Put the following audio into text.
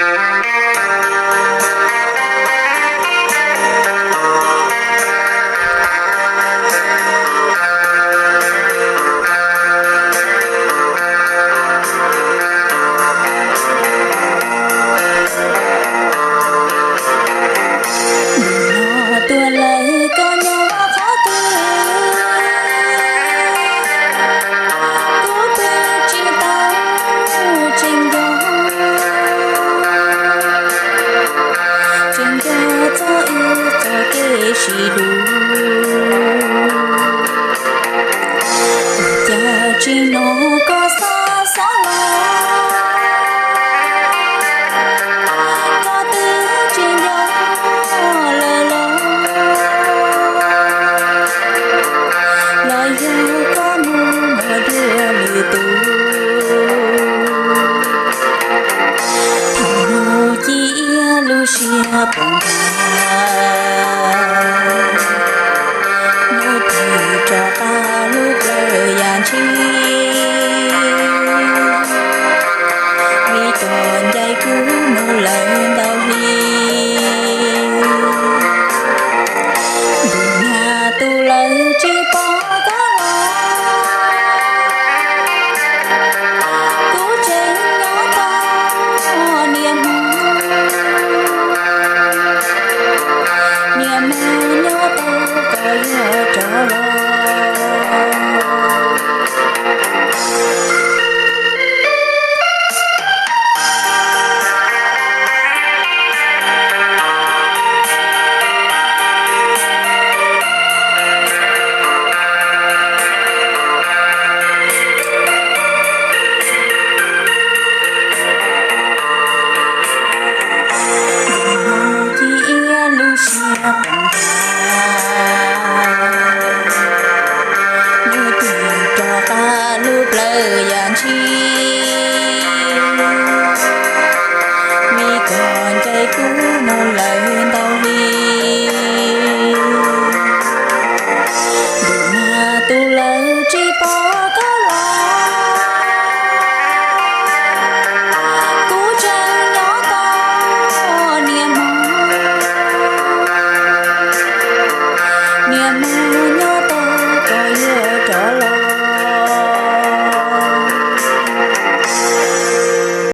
Tus no tuag lawm koj nyob qhov twg, kuv twb tsis tau tseem nco, tseem nco txog wb txoj kev sib hlub. Cas tsis hnov koj xob xob los, koj twb tsis nco lawm los, los yog koj mus ua dua lwm tus. Thaum hnub ci iab lub siab poob nthav, hnub twg rov qab lub plawv yam ntshis, vim cov ncaim kub mus lawm ntau hli. Ntuj nag tu lawm tsis pom koj los, kuv tseem nyob tos niam hmo, niam hmo nyob tos koj yuav rov los. Ci iab lub siab poob nthav, hnub twg rov qab lub plawv yam ntshis,